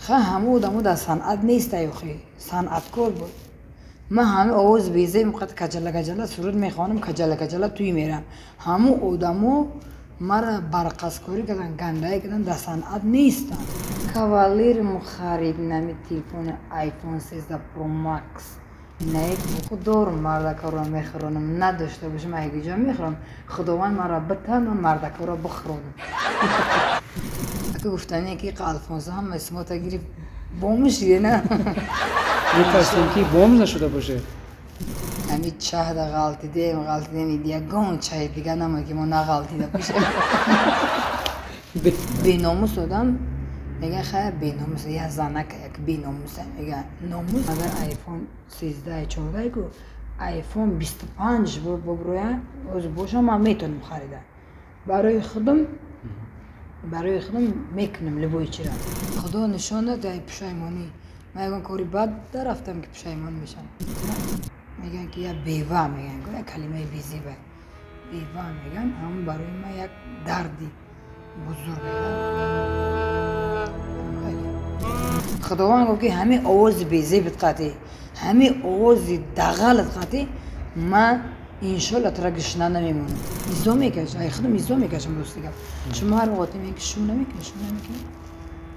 Ха, ҳама одамо дар санъат нестай, охи санъаткор буд. Ман ҳама овоз безеб қад каҷала каҷала суруд мехонам, каҷала каҷала туй мерам. Ҳама одамо мара барқазкорӣ кардан, гандаӣ кардан, дар санъат нестанд. Кавалерим харид нами телефони iPhone 13 Pro Max. Наек дорум, мардакаро мехӯронам, надошта бошам, айгиҷо мехӯрам. Худованд маро битан, ман мардакаро бихӯронам. Ака, гуфтане ки Алфонсо ҳама исмота гирифт, бомушиде на? Метарсем, ки бомж нашуда бошед. Ҳами чаҳда ғалтидем, ғалтидем, ягон чаҳи дига нама, ки мо нағалтида бошем. Беномус одам меган, хайр, беномус як занака, як беномуса меган. Номус агар iPhone 13, 14 ку, iPhone 25 боброя оз бошам, ман метавонам харида барои худам, барои худам мекунам любой чира. Худо нишон дод ай пушаймонӣ. Ман ягон кори бад нарафтам, ки пушаймон мешам. Мегӯянд, ки як бева, мегӯянд, як калимаи безеба, бева мегӯянд. Ҳам барои ман як дарди бузург. Худованд гуфт, ки ҳамин овози безебит қатӣ, ҳамин овози дағалат қатӣ, ман иншолла тура гишна намемонам. Изо мекашам, ай худам изо мекашам. Рости гап, шумо ҳар вақт мегӯед, ки шум намекунӣ, шум намекунӣ.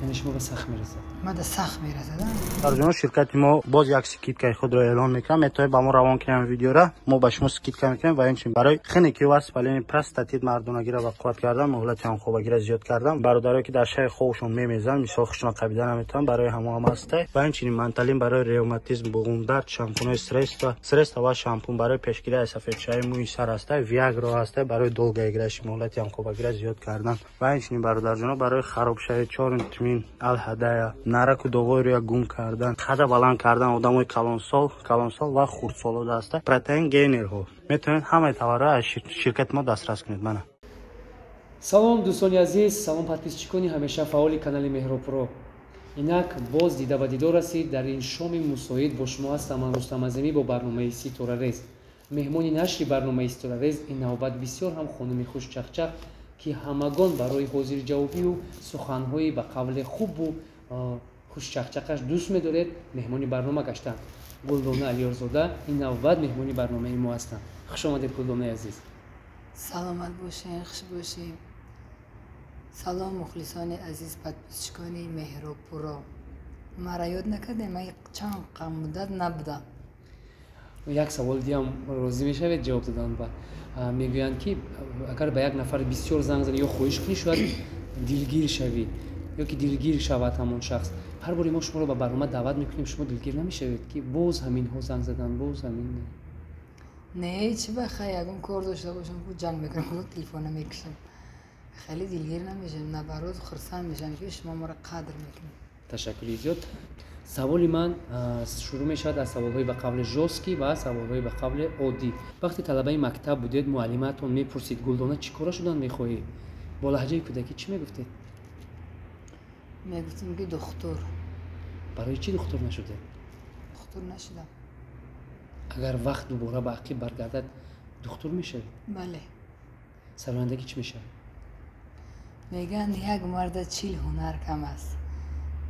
Яъне шумо ба сахт мерасад? Мада сахт мерасад. Тарҷума, ширкати мо боз як скидкаи худро эълон мекунам. Метавонед ба мо равон кунем видеора, мо ба шумо скидка мекунем. Ва инчунин барои хиники воспаление простатит, мардонагиро ба қувват кардан, муҳлати ҳамхобагиро зиёд кардан, бародарое ки дар шаи хобшон мемезанд, мисол хушона қабида наметавонанд, барои ҳамо ҳам ҳастай. Ва инчунин манталин барои ревматизм, буғумдард, шампунҳои средства, средства ва шампун барои пешгирӣ аз сафедшавии мӯи сар ҳастай, виагро ҳастай барои долгоиграющий, муҳлати ҳамхобагиро зиёд кардан. Ва инчунин, бародарҷоно, барои харобшавии чор витамин алҳадая, нараку доғои рӯя гум кардан, қада баланд кардан, одамои калонсол ва хурдсоло даста протеин гейнерҳо. Метавонед ҳамаи товарро аз ширкати мо дастрас кунед, мана. Салом, дӯстони азиз, салом, подписчикони ҳамеша фаъоли канали Меҳробпуро. Инак боз дида ба дидор расид. Дар ин шоми мусоид бо шумо ҳастам ман, Рустам Азимӣ, бо барномаи Ситорарез. Меҳмони нашри барномаи Ситорарез ин навбат бисёр ҳам хонуми хушчақчақ, ки ҳамагон барои ҳозирҷавобию суханҳои ба қавле хубу хушчақчақаш дӯст медоред, меҳмони барнома гаштанд. Гулдона Алиёрзода ин навбат меҳмони барномаи мо ҳастанд. Хуш омадед, Гулдонаи азиз. Саломат бошед, хуш бошед. Салом, мухлисони азиз, подписчикони Меҳробпуро. Мара ёд накардем? Ман чанд муддат набудам. Як савол диям, розӣ мешавед ҷавоб додан? Ба мегӯянд, ки агар ба як нафар бисёр занг занӣ ё хоҳиш кунӣ, шояд дилгир шавӣ ё ки дилгир шавад ҳамон шахс. Ҳар боре мо шуморо ба барнома даъват мекунем, шумо дилгир намешавед, ки боз ҳаминҳо занг задан, боз ҳамин? Не, чӣ ба, хай, ягон кор дошта бошам, ҷанг мекунам, телефона мекушам. Хеле дилгир намешавам, наоборот, хурсанд мешавам, ки шумо моро қадр мекунед. Ташаккури зиёд. Саволи ман шурӯъ мешавад аз саволҳои ба қавли жёсткий ва саволҳои ба қавли оддӣ. Вақте талабаи мактаб будед, муаллимаатон мепурсид: «Гулдона, чӣ кора шудан мехоҳӣ?» Бо лаҳҷаи кӯдакӣ чӣ мегуфтед? Мегуфтем, ки духтур. Барои чӣ духтур нашудед? Духтур нашудам. Агар вақт дубора ба ақиб баргардад, духтур мешавед? Бале. Сарояндагӣ чӣ мешавад? Мегӯянд, як марда 40 ҳунар кам аст.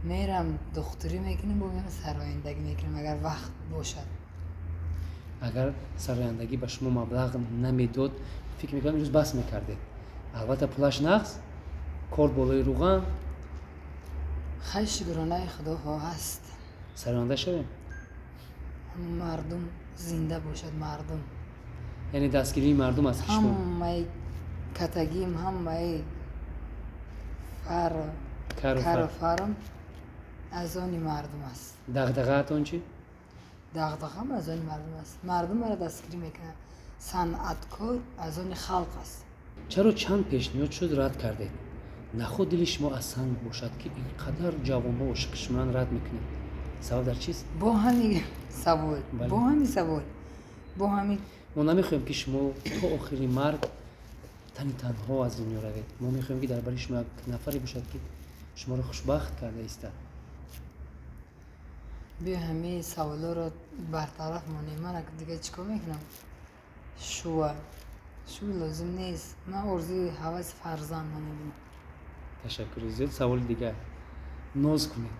Мерам, духтурӣ мекунам, бо мерам, сарояндагӣ мекунам, агар вақт бошад. Агар сарояндагӣ ба шумо маблағ намедод, фикр мекунам, имрӯз бас мекардед. Албатта, пулаш нағз, кор болои руған. Хай, шукронаи Худоҳо, ҳаст. Сароянда шавем. Мардум зинда бошад, мардум. Яъне дастгирии мардум аст, ки шумо Ҳамаи катагим, ҳамаи кару кару фарм аз они мардум аст. Дағдағаатон чӣ? Дағдағам аз они мардум аст. Мардум маро дастгирӣ мекунад. Санъаткор аз они халқ аст. Чаро чанд пешниҳод шуд, рад кардед? Наход дили шумо аз санг бошад, ки ин қадар ҷавонҳо ошиқи шумоан, рад мекунед? Сабаб дар чист? Бо ҳамин савол, бо ҳамин савол, бо ҳамин. Мо намехоҳем, ки шумо то охири марг тани танҳо аз дунё равед. Мо мехоҳем, ки дар бари шумо як нафаре бошад, ки шуморо хушбахт карда истад. Биё, ҳамаи саволҳоро бартараф монем. Ман дига чӣ кор мекунам? Шува шу лозим нест. Ман орзуи ҳаваси фарзанд намебинам. Ташаккури зиёд. Саволи дигар: ноз кунед.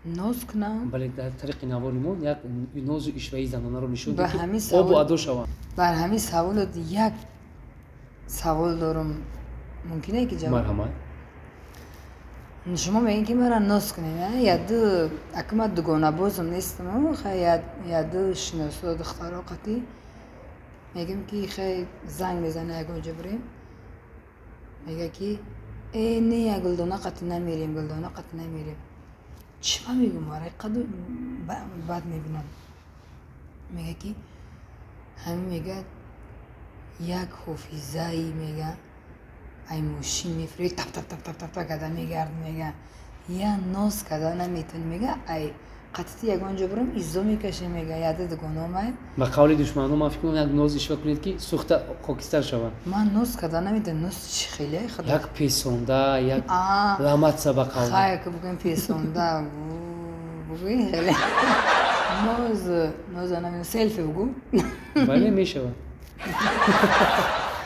Ноз кунам? Бале, дар тариқи навори мо як нозу ишваи занонаро нишон диҳед, ки обу адо шаванд. Бар ҳамин саволот як савол дорам, мумкине ки ҷавоб? Марҳамат. Шумо мегӯед, ки мара ноз кунед, яду ака ман дугонабозам нестам, яду шиносо духтаро қатӣ мегӯям, ки хай занг мезана, ягон ҷо бирем, мега, ки э не, Гулдона қатӣ намерем, Гулдона қатӣ намерем. Чӣ ма мегӯм, мара қаду бад мебинам. Мега, ки ҳамин мега, як ҳофизаи, мега, ай мошин мефурӣ, тап тап тап тап тап тап карда мегард, мега, я ноз карда наметавонӣ, мега, ай қатити ягон ҷо бирам, иззо мекашем, мега, яда дугономай. Ба қавли душманон, ман фикр мекунам, як ноз ишва кунед, ки сӯхта хокистар шаванд. Ман ноз карда наметавонам. Ноз чӣ хеле худо? Як песонда, як ламатса, ба қавли. Хай, ки бигӯем песонда, бигӯем хеле ноз ноза намедонам, селфи бугӯ. Бале, мешавад.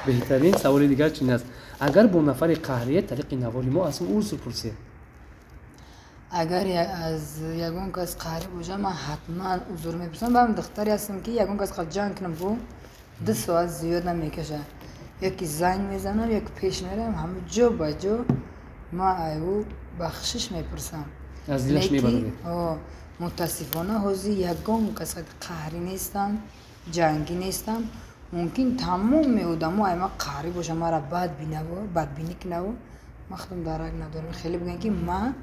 Беҳтарин. Саволи дигар чунин аст: агар бо нафари қаҳрия, тариқи навори мо аз ӯ узр пурсед. Агар аз ягон кас қаҳрӣ бошам, ман ҳатман узр мепурсам. Ман духтаре ҳастам, ки ягон кас қад ҷанг кунам, бо 2 соат зиёд намекашад. Яки занг мезанам, яки пеш мерам, ҳама ҷо ба ҷо ман ай ӯ бахшиш мепурсам. Аз дилаш мебароред. Мутаассифона, ҳозир ягон кас қаҳрӣ нестам, ҷангӣ нестам. Мумкин тамоми одамо ай ман қаҳрӣ бошам, мара бад бинаву бадбинӣ кунаву, ман худам дарак надорам. Хеле бигӯям, ки ман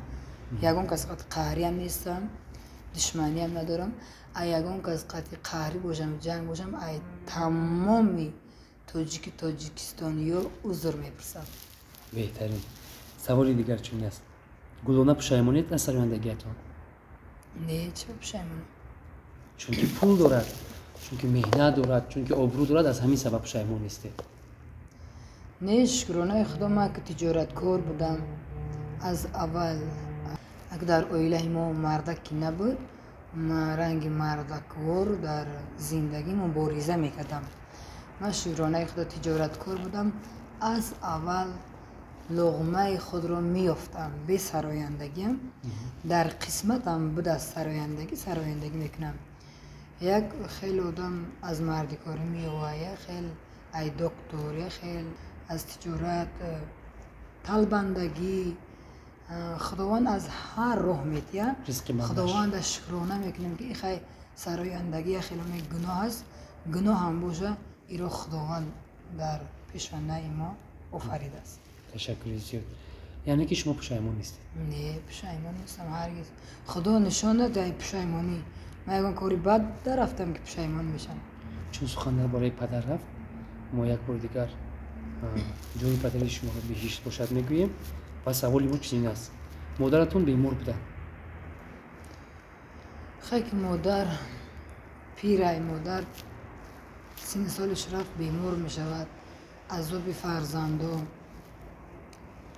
ягон кас қад қаҳриам нестам, душманиам надорам. Ай ягон кас қати қаҳрӣ бошам, ҷанг бошам, ай тамоми тоҷики тоҷикистониё узр мепурсам. Беҳтарин. Саволи дигар чунин аст: Гулдона, пушаймонед аз сарояндагиятон? Не, чиро пушаймонам? Чунки пул дорад, чунки меҳнат дорад, чунки обрӯ дорад, аз ҳамин сабаб пушаймон нестед? Не, шукронаи Худо, ман ки тиҷораткор будам аз аввал, ак дар оилаи мо мардак ки набуд, ман ранги мардаквор дар зиндагӣ мубориза мекардам. Ман, шукронаи Худо, тиҷораткор будам аз аввал, луғмаи худро меёфтам бе сарояндагиам. Дар қисматам буд аз сарояндагӣ, сарояндагӣ мекунам. Як хел одам аз мардикорӣ меёвад, як хел ай доктор, як хел аз тиҷорат, талбандагӣ. Худованд аз ҳар роҳ метиҳад. Худованда шукрона мекунем, ки хай сарояндагӣ як хеле гуноҳ аст, гуноҳ ҳам боша, иро Худованд дар пешонаи мо офаридааст. Ташаккури зиёд. Яъне ки шумо пушаймон нестед? Не, пушаймон нестам ҳаргиз. Худо нишон дод ай пушаймонӣ. Ман ягон кори бад нарафтам, ки пушаймон мешам. Чун сухан дар бораи падар рафт, мо як бори дигар ҷои падари шуморо биҳишт бошад мегӯем ва саволи мо чунин аст: модаратон бемор буданд. Хай, ки модар пирай, модар синни солиш рафт, бемор мешавад. Азоби фарзандо,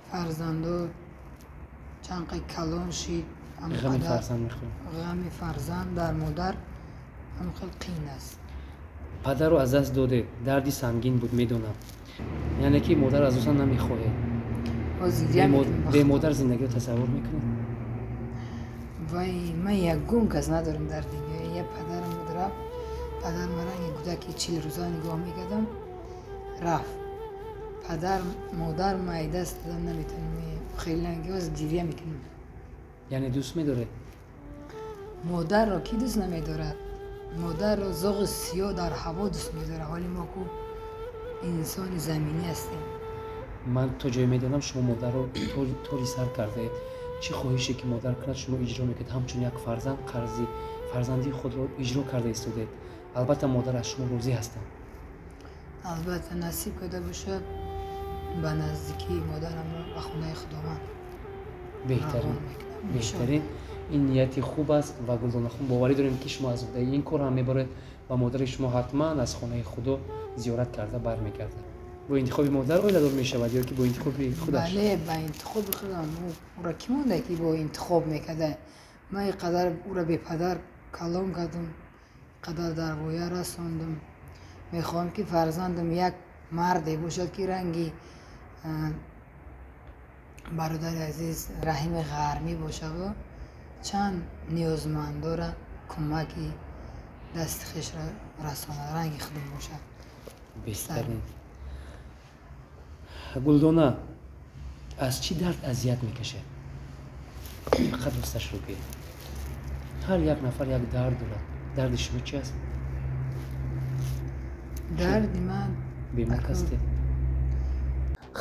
фарзандо чанд қай калон шид, ғами фарзанд дар модар ҳам хел қиин аст. Падарро аз даст додед, дарди сангин буд, медонам. Яъне ки модар аз осан намехоҳед. Бемодар зиндагиро тасаввур мекунед? Вай, ман ягон кас надорам дар дунё. Я падарам буд, рафт. Падар мара кӯдаки 40 рӯза нигоҳ мекардам, рафт падар. Модар ма даст додам наметавонам, хеле гиря мекунам. Яъне дӯст медоред? Модарро кӣ дӯст намедорад? Модарро зоғи сиёҳ дар ҳаво дӯст медорад. Ҳоли мо ку инсони заминӣ ҳастем. Ман то ҷое медонам, шумо модарро тори сар кардаед. Чӣ хоҳише ки модар кунад, шумо иҷро мекунед. Ҳамчун як фарзанд қарзи фарзандии худро иҷро карда истодед. Албатта, модар аз шумо розӣ ҳастанд. Албатта, насиб карда бошад, ба наздикии модарамро ба хонаи Худованд. Беҳтарин, беҳтарин. Ин нияти хуб аст ва, Гулдонахон, боварӣ дорем, ки шумо аз уҳдаи ин кор ҳам мебаред ва модари шумо ҳатман аз хонаи Худо зиёрат карда бармегардад. Бо интихоби модар оиладор мешавад ё ки бо интихоби худаш? Бале, ба интихоби худам. Ӯра кӣ монда, ки бо интихоб мекарда? Ман ин қадар ӯра бепадар калон кардам, қадар дар воя расондам. Мехоҳам, ки фарзандам як марде бошад, ки ранги бародари азиз Раҳими Ғармӣ бошаду Чанд ниёзмандора кӯмаки дасти хешро расонад, ранги худам бошад. Беҳтарин. Гулдона аз чӣ дард азият мекашад? Фақат росташро гӯед. Ҳар як нафар як дард дорад. Дарди шумо чи аст? Дарди ман бемор ҳастед?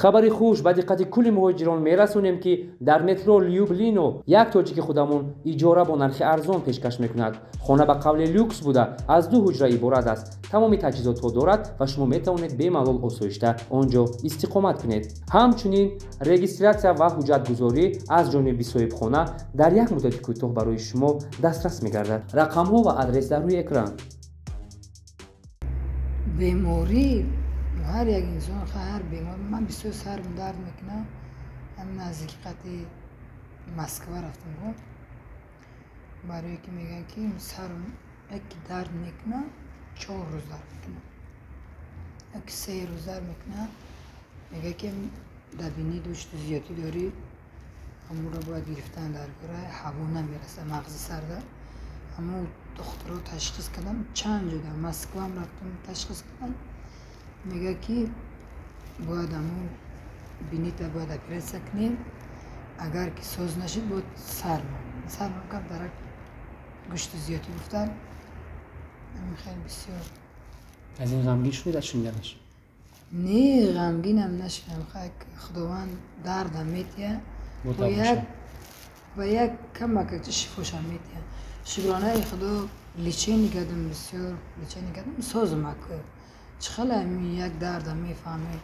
Хабари хуш ба диққати кулли муҳоҷирон мерасонем, ки дар метро Люблино як тоҷики худамон иҷора бо нархи арзон пешкаш мекунад. Хона ба қавли люкс буда, аз ду ҳуҷра иборат аст, тамоми таҷҳизотҳо дорад ва шумо метавонед бемалол осоишта он ҷо истиқомат кунед. Ҳамчунин регистратсия ва ҳуҷҷатгузорӣ аз ҷониби соҳибхона дар як муддати кӯтоҳ барои шумо дастрас мегардад. Рақамҳо ва адрес дар рӯи экран. Беморӣ ҳар як инсон, ҳар бемор. Ман бисёр сарм дард мекунам. Ҳам наздики қати Москва рафтам го, барое ки мегӯянд, ки сарм яке дард мекунам, 4 рӯз дард мекунам, яки 3 рӯз дард мекунам. Мегӯяд, ки давление гӯшти зиёдӣ дорӣ, ҳамонро бояд гирифтан дар кора, ҳаво намераса мағзи сарда. Ҳамун духтуро ташхис кардам чанд ҷо, дар Москваам рафтам, ташхис кардам. Мегӯяд, ки бояд ҳамун бинита бояд оператсия кунем, агар ки соз нашид, бояд сармам кам дарак гӯшти зиёдӣ гуфтан. Ҳамин хеле бисёр. Аз ин ғамгин шудед, аз шуниданаш? Не, ғамгинам нашудам. Худованд дардам метиҳад ва як камака шифошам метиҳад. Шукронаи Худо, лечение кардам, бисёр лечение кардам, созам. Аку чӣ хеле як дардам мефаҳмӣ.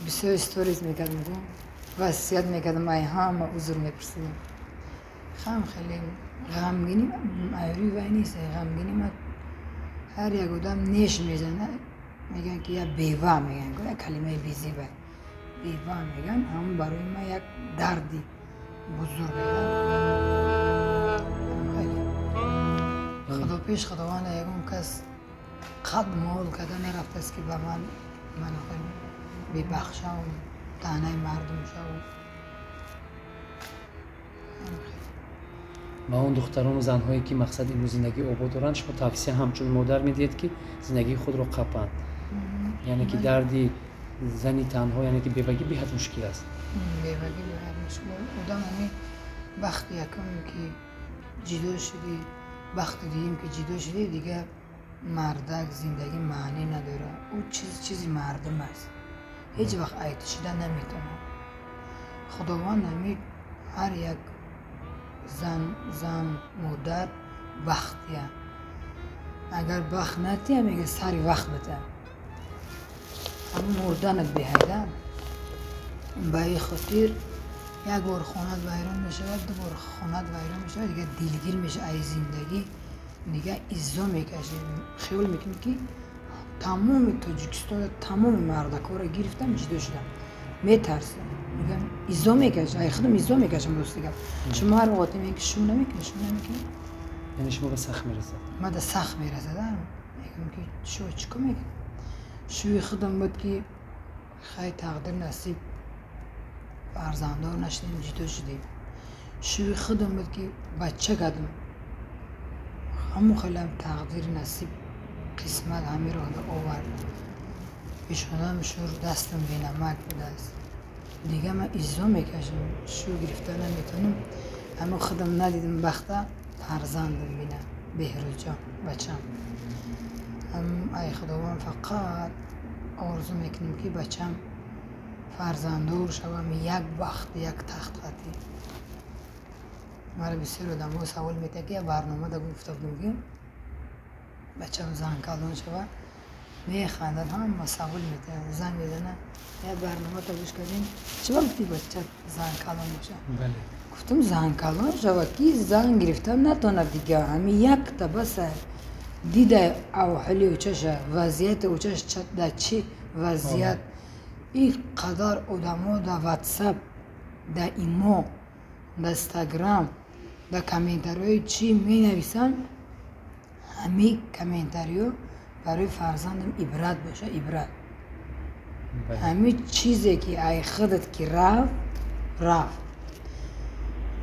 Бисёр сторис мекардам, васият мекардам, ай ҳама узр мепурсидам. Хам хеле ғамгинӣ айрӯи вай нест, ғамгинӣ ма ҳар як одам неш мезана, мегӯянд, ки як бева мегӯянд, як калимаи безеба, бева мегӯянд. Ҳамон барои ман як дарди бузург. Худо пеш Худованд, ягон кас қад мол карда нарафтааст, ки ба ман бебахшавам, таънаи мардум шавам. Ба он духтарону занҳое, ки мақсад имрӯз зиндагии обод доранд, шумо тавсия ҳамчун модар медиҳед, ки зиндагии худро қапанд, яъне ки дарди зани танҳо, яъне ки бевагӣ беҳад мушкил аст. Бевагӣ беҳад мушкил. Одам ҳамин вақти якум ки ҷидо шудӣ, вақти дуюм ки ҷидо шудӣ, дигар мардак зиндагӣ маънӣ надорад. Ӯ чиз чизи мардум аст, ҳеҷ вақт айтӣ шуда наметавонад. Худованд ҳамин ҳар як зан, модар бахтия. Агар бахт натия, мега, сари вақт бита, ҳамун мурданат беҳайда. Ба ин хотир як бор хонат вайрон мешавад, ду бор хонат вайрон мешавад, дигар дилгир меша ай зиндагӣ, дигар иззо мекашӣ, хиёл мекунӣ, ки тамоми Тоҷикистона, тамоми мардакҳоро гирифтам, ҷидо шудам. Метарсам, мегӯям, иззо мекашам, ай худам иззо мекашам. Рости гап, шумо ҳар вақт мегӯед, ки шум намекунӣ, шум намекунӣ. Яъне шумо ба сахт мерасад? Мада сахт мерасад. Мегӯям, ки шумо чӣ кор мекунӣ? Шӯи худам буд, ки хай, тақдир, насиб, фарзанддор нашудем, ҷудо шудем. Шӯи худам буд, ки бача кардам. Ҳамон хелам тақдир, насиб, қисмат ҳамиро овард. Пешонам шур, дастам бенамак будааст. Дигар ман иззо мекашам, шу гирифта наметавонам. Ҳамон худам надидам бахта, фарзандам бина, Беҳрӯзҷон, бачам. Ай Худованд фақат орзу мекунем, ки бачам фарзанддор шавам, як бахт, як тахт қатӣ. Мара бисёр одамҳо савол метиҳанд, ки як барномада гуфта будем, ки бачам зан калон шава. Механданд, ҳама савол метиҳанд, занг мезананд: «Як барномата гӯш кардем, чӣ ба гуфтӣ бача зан калон боша?» Гуфтам, зан калон шава, ки зан гирифтан натонад, дигар ҳамин якта баса. Дида авҳоли очаша, вазъияти очаш дар чӣ вазъият. Ин қадар одамо дар Ватсап, дар Имо, дар Инстаграм, дар комментариҳои чӣ менависанд, ҳамин комментариҳо барои фарзандам ибрат боша, ибрат. Ҳамин чизе, ки ай худат ки рафт, рафт.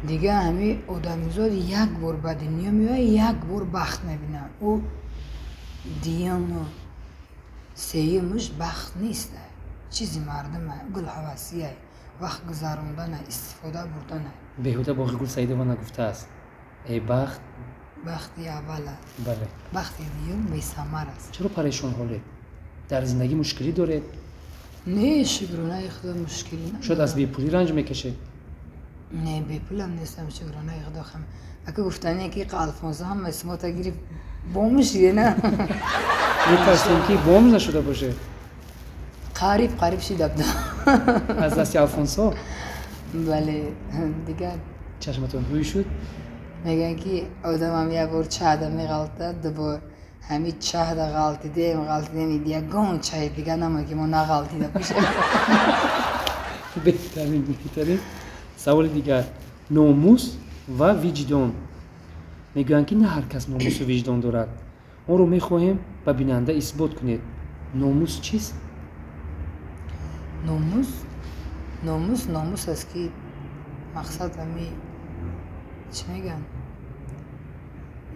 Дига ҳами одамизод як бор ба дунё меояд, як бор бахт мебинад. Ӯ дуюму сеюмаш бахт нест, чизи мардума, гулҳавасия, вақт гузарондана, истифода бурдана. Беҳуда Боғи Гулсаидова нагуфтааст: эй бахт, бахти аввал аст. Бале. Бахти дуюм бесамар аст. Чаро парешонҳолед? Дар зиндагӣ мушкилӣ доред? Не, шукронаи Худо, мушкилӣ надорам. Шояд аз бепулӣ ранҷ мекашед? Не, бепулам нестам, шукронаи Худо. Хам ака гуфтане ки Алфонсо ҳама исмота гирифт, бомж шиде на? Метарсем, ки бомж нашуда бошед. Қариб, қариб шида будам. Аз дасти Алфонсо? Бале, дигар. Чашматон ҳӯй шуд? Мегӯянд, ки одамам як бор чаҳда меғалтад, дубор ҳами чаҳда ғалтидем, ғалтидем, ягон чаҳи дига намояд, ки мо нағалтида бошем. Беҳтарин, беҳтарин. Саволи дигар: номус ва виҷдон. Мегӯянд, ки на ҳар кас номусу виҷдон дорад. Онро мехоҳем ба бинанда исбот кунед. Номус чист? Номус, номус, номус аст, ки мақсад ҳами чӣ мегӯянд,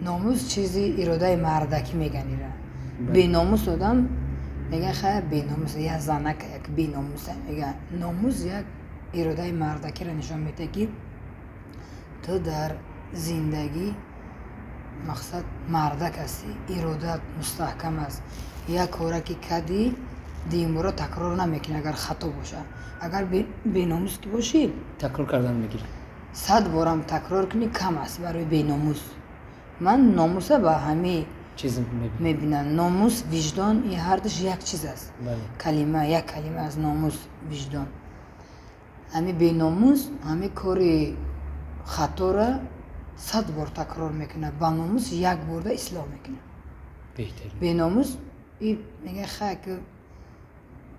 номус чизи иродаи мардакӣ мегӯянд ира. Беномус одам мегӯянд, хайр, беномус як занака, як беномуса мегӯянд. Номус як иродаи мардакиро нишон медиҳад, ки ту дар зиндагӣ мақсад мардак ҳастӣ, иродат мустаҳкам аст. Як кора ки кардӣ, дуюмбора такрор намекунӣ, агар хато бошад. Агар беномус ки бошӣ, такрор кардан мегирӣ. 100 борам такрор кунӣ, кам аст барои беномус. Ман номуса ба ҳамаи чиз мебинам. Мебинам. Номус, виҷдон и ҳардуш як чиз аст. Калима, як калима аз номус, виҷдон. Ҳами беномус ҳами кори хатора 100 бор такрор мекунад, ба номус як борда ислоҳ мекунад. Беҳтарин. Беномус и мега, хай, ки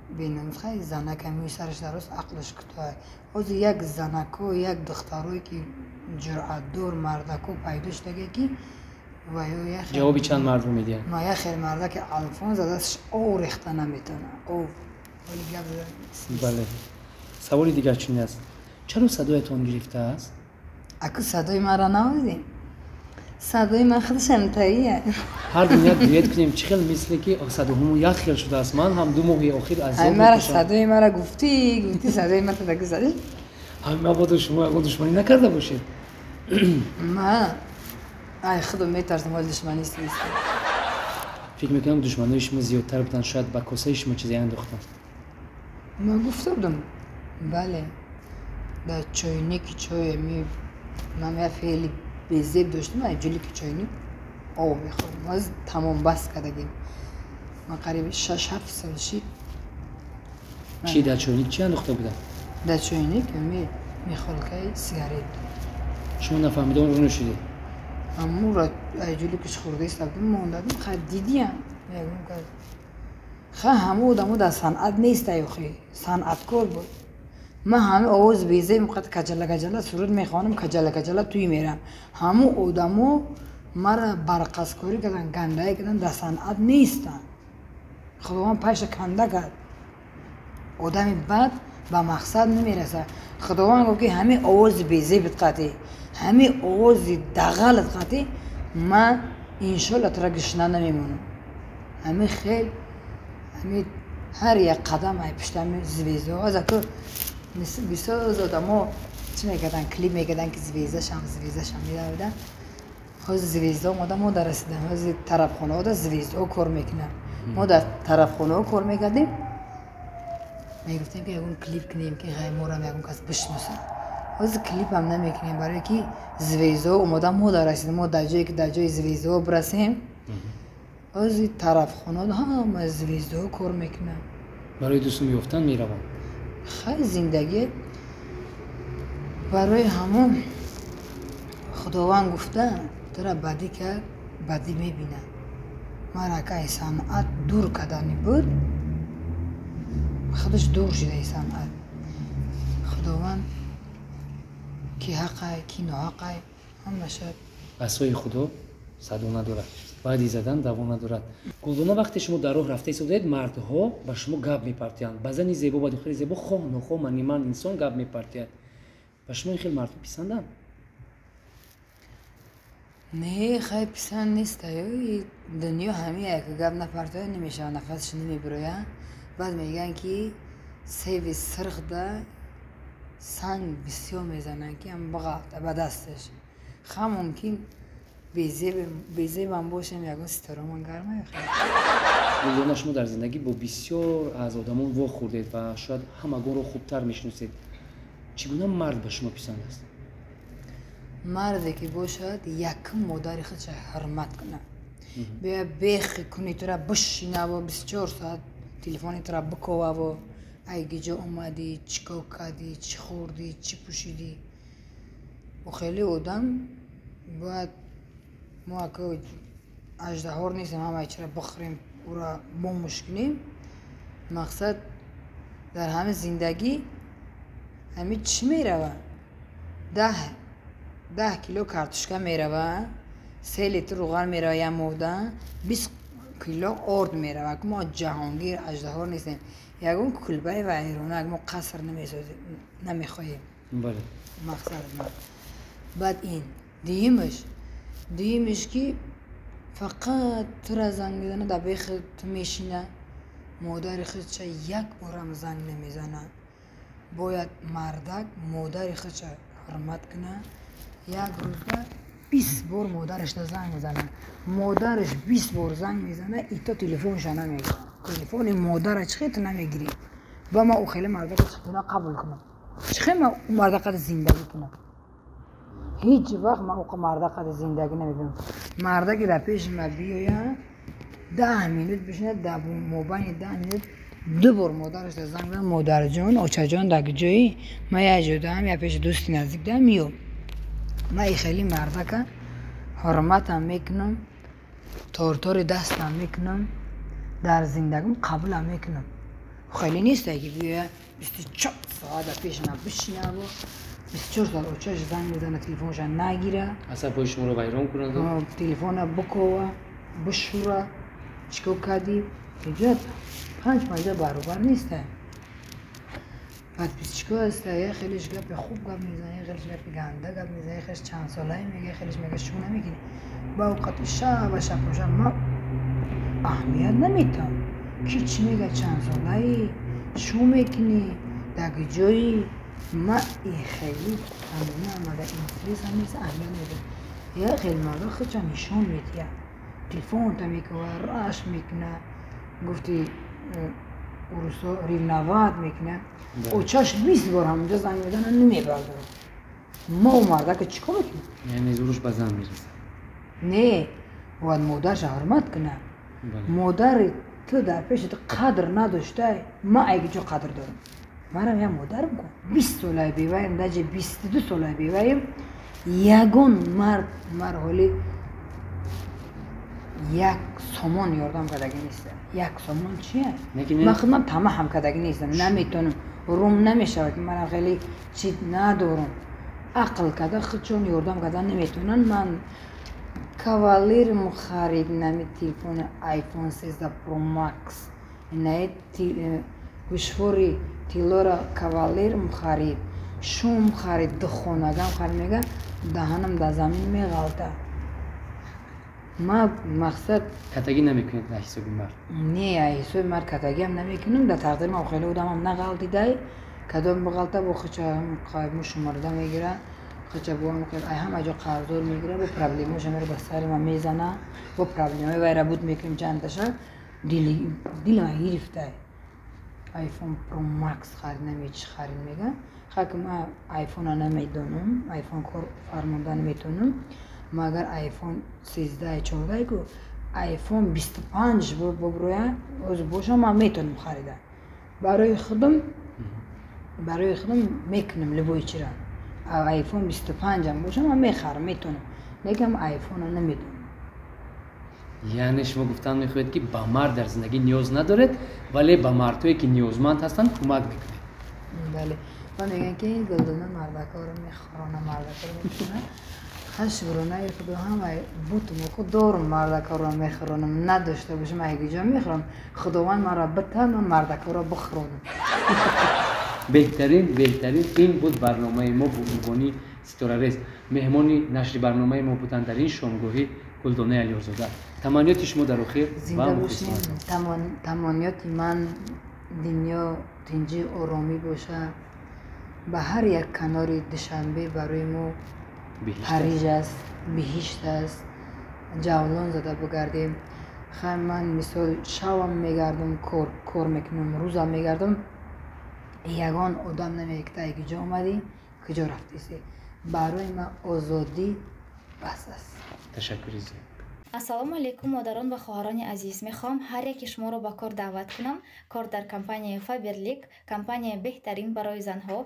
беномус, хай, занака мӯи сараш дароз, ақлаш кӯтоҳ. Ҳозир як занако, як духтарое ки ҷуръатдор, мардако пайдо шудага, ки ва ё як хел- Ҷавоби чанд мардро медиҳанд. Ма як хел мардаки Алфонс аз дасташ ов рехта наметавонад, ов ҳоли гап задан. Бале, саволи дигар чунин аст: чаро садоятон гирифтааст? Аку садои маро навозӣ, садои ман худашам таия. Ҳар дун як дуэт кунем. Чӣ хел, мисле ки садоҳамон як хел шудааст. Ман ҳам 2 моҳи охир азоб мара мекашам. Садои мара гуфтӣ, гуфтӣ, садои мара тадаку задӣ. Ҳам мабодо шумо ягон душманӣ накарда бошед. Ма ай худо метарсам, ҳоли душманист нест. Фикр мекунам, душманои шумо зиёдтар буданд. Шояд ба косаи шумо чизе андохтанд. Ма гуфта будам, бале, дар чойники чой ми ман як феъли безеб доштам, ай ҷулики чойник об мехӯрдам. Ҳозир тамом, бас кардагим. Ман қариби 6-7 сол шид. Чӣ, дар чойник чӣ андохта буданд? Дар чойник ми михолкаи сигарет. Шумо нафаҳмида онро нӯшидед? Амура ай ҷуликиш хӯрда истабдим, мондадим. Ха, дидиям, ягон кас, ха, ҳама одамо дар санъат нестай охи, санъаткор буд. Ман ҳами овоз безеб қад каҷала каҷала суруд мехонам, каҷала каҷала туй мерам. Ҳамун одамо мара барқасткорӣ кардан, гандаӣ кардан, дар санъат нестанд. Худованд пайша канда кард. Одами бад ба мақсад намерасад. Худованд гуфт, ки ҳамин овози безебит қатӣ, ҳамин овози дағалат қатӣ, ман иншолла тура гишна намемонам. Ҳамин хел ҳамин ҳар як қадам ай пуштами звезда. Азаку бисёр одамо чӣ мекардан, клип мекардан, ки звезда шам, звезда шам медавидан. Ҳозир звезда омада, мо дар расидан. Ҳозир тарафхонаҳо да звездаҳо кор мекунанд. Мо дар тарафхонаҳо кор мекардем, мегуфтем, ки ягон клип кунем, ки ғай морам ягон кас бишносад. Ҳозир клипам намекунем, барое ки звездаҳо омода, мо дар расидем. Мо дар ҷое ки дар ҷои звездаҳо бирасем. Ҳозир тарафхонаҳо ҳама звездаҳо кор мекунанд. Барои дӯстум ёфтан мераванд. Хай, зиндагӣ. Барои ҳамон Худованд гуфта, тура бадӣ кард, бадӣ мебинад. Мара ка ай санъат дур кардани буд, худаш дур шидаи санъат. Худованд ки ҳақай, ки ноҳақай, ҳамаша. Асои Худо садо надорад, баъди задан даво надорад. Гулдона, вақте шумо дар роҳ рафта истодаед, мардҳо ба шумо гап мепартиянд. Ба зани зебо, ба духтари зебо, хоҳ нохоҳ, маниман инсон гап мепартияд. Ба шумо ин хел мардҳо писанданд? Не, хай писанд нест. Дунё ҳамин як гап напартоя намешавад, нафасаш намебироя. Баъд мегӯянд, ки севи сирхда санг бисёр мезананд, ки ам бағалта ба дасташ. Ха, мумкин безебам бошем, ягон ситорамон гарма. Гулдона, шумо дар зиндагӣ бо бисёр аз одамон вохӯрдед ва шояд ҳамагонро хубтар мешиносед. Чӣ гуна мард ба шумо писанд аст? Марде ки бошад, якум модари худша ҳурмат кунад, бия бехи куни тура бишинаву 24 соат телефони тура биковаву ай гиҷо омадӣ, чӣ кор кардӣ, чӣ хӯрдӣ, чӣ пӯшидӣ. Хеле одам бояд. Мо ака аждаҳор нестем, ҳамаи чиро бихӯрем, ӯра бомӯш кунем. Мақсад, дар ҳамин зиндагӣ ҳамин чӣ мерава? 10 10 кило картошка мерава, 3 литр руған мерава, як моҳда 20 кило орд мерава. Мо ҷаҳонгир аждаҳор нестем, ягон кулбаи вайронак, мо қаср намехоҳем. Мақсад баъд ин дуюмиш, ки фақат тура занг мезана, дар бехи ту мешина, модари худша як борам занг намезана. Бояд мардак модари худша ҳурмат куна, як рӯзда 20 бор модарашда занг мезана. Модараш 20 бор занг мезана, ито телефонша намегира. Телефони модара чӣ хел ту намегирӣ? Ба ман ӯ хеле мардака чӣ гуна қабул кунам? Чӣ хел ман ӯ марда зиндагӣ кунам? Ҳеҷ вақт ман ӯ марда қади зиндагӣ намекунам. Мардаке дар пеши ман биёя, 10 минут бишинад, дар мобайни 10 минут ду бор модарашда занг зад: «Модарҷон, очаҷон, дар ҷои ман як ҷо даам, я пеши дӯсти наздик даам, миё». Ман и хеле мардака ҳурматам мекунам, тортори дастам мекунам, дар зиндагим қабулам мекунам. Хеле несте ки биёя, 24 соат дар пеши ман бишинаву 24 соат очаш занг мезана, телефонша нагира. Асабҳои шуморо вайрон кунад. Телефона бикова, бишӯра, чӣ кор кардӣ? Ҳеҷ панҷ панҷа баробар неста. Подписчико ҳаста, як хелеш гапи хуб гап мезана, як хелеш гапи ганда гап мезана, як хелеш чандсолае мега, як хелеш мега шу намекунӣ. Ба овқати шаба шабоша ман аҳамият наметам, ки чӣ мега: чандсолаӣ, шу мекунӣ, дар ҷои ма и хеле ҳамина интересам нест, аҳамият медиҳам. Як хеле мардо худша нишон медиҳад, телефонта мекова, раш мекуна, гуфти урусо ревновать мекунад. Очаш 20 бор ҳамонҷо занг мезана, намебардорад. Мо мардака чӣ кор мекунем? Яъне зуруш ба зан мерасад. Не, бояд модарша ҳурмат кунад. Модари ту дар пеши ту қадр надоштай, ман айги ҷо қадр дорам? Манам як модарам ку. 20 солаи беваем, даже 22 солаи беваем, ягон мард мар ҳоли як сомон ёрдам кардагӣ неста. Як сомон чия? Ман худман тамаъ ҳам кардагӣ нестам, наметонам, рум намешавад, ки манам хеле чи надорам. Ақл карда худшон ёрдам карда наметавонанд. Ман кавалерм харид, нами телефони iPhone 13 Pro Max, инаи гӯшвори тиллоро кавалерм харид, шум харид, духонагам харид, мега даҳанам дар замин меғалта. Ма мақсад Катагӣ намекунед дар ҳисоби мард? Не, ҳисоби мард катагиам намекунам. Дар тақдири ман хеле одамам нағалтидай. Кадом бағалта, бо хича мушумарда мегира, хича бо ҳама ҷо қарздор мегира, бо проблемаша мера ба сари ман мезана, бо проблемаи вайра буд мекунем чандташа. Дили ман гирифтай. iPhone Pro Max харид, наме чӣ харид, мега. Хаки ман айфона намедонам, айфон кор фармонда наметавонам. Магар iPhone 13, 14 ку, iPhone 25 боброя оз боша, ман метавонам харида. Барои худам мекунам любой чира. iPhone 25 боша, ман мехарам, метавонам, лекин айфона наметавонам. Яъне шумо гуфтан мехоҳед, ки ба мард дар зиндагӣ ниёз надоред, вале ба мардҳое, ки ниёзманд ҳастанд, кӯмак мекунед. Бале. Ва мегӯянд, ки Гулдона мардакоро мехӯрона, мардакоро мехӯрона. Хашгуронаи худо, ҳамаи бутуму худ дорум, мардакоро мехӯронам. Надошта бошам, айгиҷо мехӯрам? Худованд маро битан, ман мардакоро бихӯронам. Беҳтарин, беҳтарин. Ин буд барномаи мо бо унвони Ситорарез. Меҳмони нашри барномаи мо буданд дар ин шомгоҳӣ Гулдонаи Алиёрзода. Таманниёти шумо дар охир ва мухлисонатон? Таманниёти ман: дунё тинҷӣ, оромӣ боша. Ба ҳар як канори Душанбе барои мо Париж аст, биҳишт аст. Ҷавлон зада бигардем. Хай, ман мисол шавам мегардам, кор мекунам, рӯзам мегардам, ягон одам намегӯяд, ки ай куҷо омадӣ, куҷо рафтиси. Барои ман озодӣ бас аст. Ташаккури зиёд. Ассалому алайкум, модарон ва хоҳарони азиз! Мехоҳам ҳар яки шуморо ба кор даъват кунам. Кор дар компанияи Фаберлик, компанияи беҳтарин барои занҳо.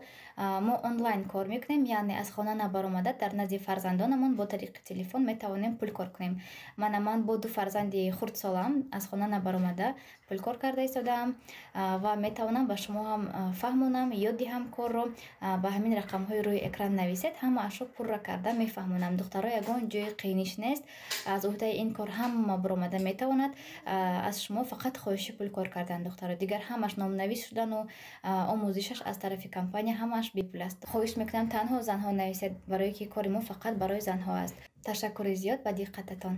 Мо онлайн кор мекунем, яъне аз хона набаромада, дар назди фарзандонамон бо тариқи телефон метавонем пул кор кунем. Мана, ман бо ду фарзанди хурдсолам аз хона набаромада пул кор карда истодаам ва метавонам ба шумо ҳам фаҳмонам, ёд диҳам корро. Ба ҳамин рақамҳои рӯи экран нависед, ҳамаашро пурра карда мефаҳмонам. Духтаро, ягон ҷои қииниш нест, аз уҳдаи ин кор ҳама баромада метавонад. Аз шумо фақат хоҳиши пул кор кардан, духтаро. Дигар ҳамаш номнавис шудану омӯзишаш аз тарафи компания ҳамааш бепул аст. Хоҳиш мекунам, танҳо занҳо нависед, барое ки кори мо фақат барои занҳо аст. Ташаккури зиёд ба диққататон.